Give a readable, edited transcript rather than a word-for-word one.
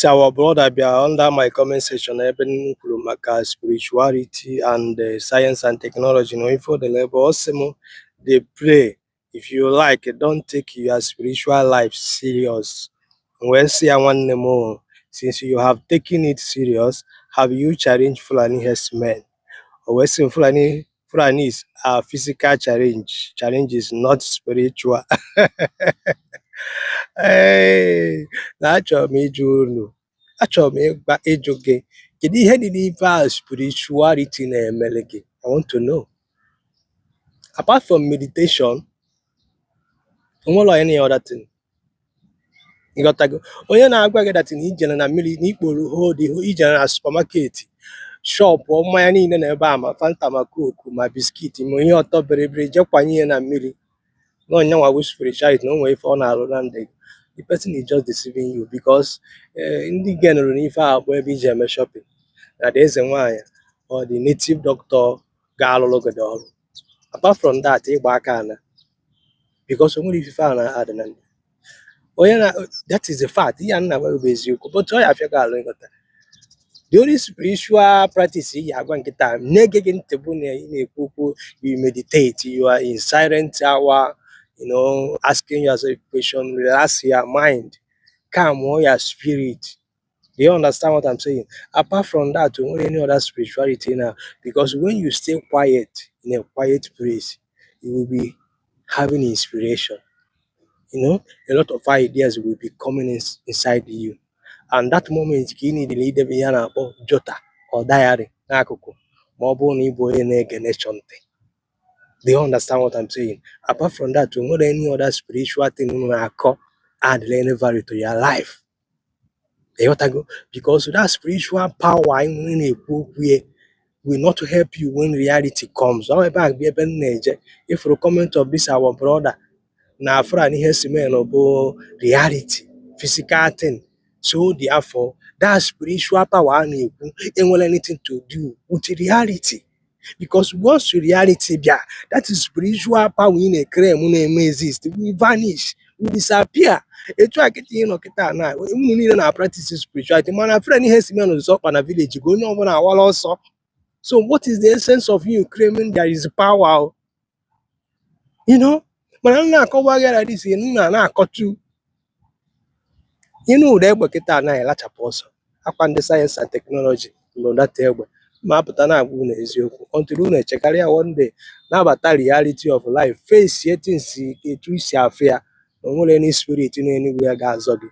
Our brother bịa under my comment section ebe m kwuru maka spirituality and science and technology na ife odele ebe ọ sị m dey pray, if you like, don't take your spiritual life serious. M wee sị ya, nwanne m o, since you have taken it serious, have you challenged Fulani herdsmen? O wee sị m Fulanis are physical challenges, not spiritual. Ee, na achọrọ m ịjụ unu, achọrọ m ịgwa ịjụ gị, kedu ihe dị n'ife a spirituality na-emere gị? I want to know. Apart from meditation, onwere any other thing? Ịghọtago? Onye na-agwa gị that na ijere na mmiri na ikporo hold, ijere na supermarket, shop, mmanya niile na ebe a, ma Fanta, ma Coke, ma biscuit, ma ihe ọtọ bịrịbịrị, je kwanye ya na mmiri, na onyenwa bụ spirituality, na o nwere ife ọ na-arụ na ndụ gị, the person is just deceiving you, because ndị genụrụ n'ife a bụ ebe iji eme shopping na the eze nwaanyị or the native doctor ga-alụrụ gị the ọrụ. Apart from that, ịgba aka ana, because o nwere ife a na-adị na ndụ onye na. That is the fact. Ihe a nna gwa gị bụ eziokwu, but ọ ya afịa gị alụ ịghọta. The only spiritual practice ị ga-agwa nkịta na-ege gị ntị bụ na ị na-ekwu okwu, you meditate, you are in silent hour, asking yourself question, relax your mind, calm your spirit. Do you understand what I'm saying? Apart from that, o nwere any other spirituality now? Because when you stay quiet in a quiet place, you will be having inspiration. A lot of ideas will be coming inside you, and that moment ka ị need idebe ihe a na-akpọ jotter or diary n'akụkụ, ma ọ bụrụ na ị bụ onye na-ege nature ntị. Do you understand what I'm saying? Apart from that, o nwere any other spiritual thing unu na-akọ add any value to your life? Ịghọtago? Because that spiritual power anyị na-ekwu okwu ya will not help you when reality comes. Ọ ebe a bụ ebe m na-eje. Ifuru comment of this our brother na Fulani herdsmen bụ reality, physical thing, so therefore that spiritual power a na-ekwu enwere anything to do with reality, because once reality bịa, that is spiritual power ị na-eclaim na-eme exist will vanish, will disappear. Etu a kịta ị nọ kịta na unu niile na practice spirituality, mana Fulani herdsmen zọ ọkpa na village gị, onye ọbụla awala ọsọ. So what is the essence of you claiming there is power? Mana m na-akọwa gị like this, m na na-akọtu ịnụ ụda egbe kịta anaghị elachapụ ọsọ akwa. Ndị science and technology nọ data egbe ma apụta na-agwa unu eziokwu until unu echekarịa. One day nabata reality of life, face things etu isi afụ ya, na o nwere any spirit n'enugwu ya ga-azọ gị.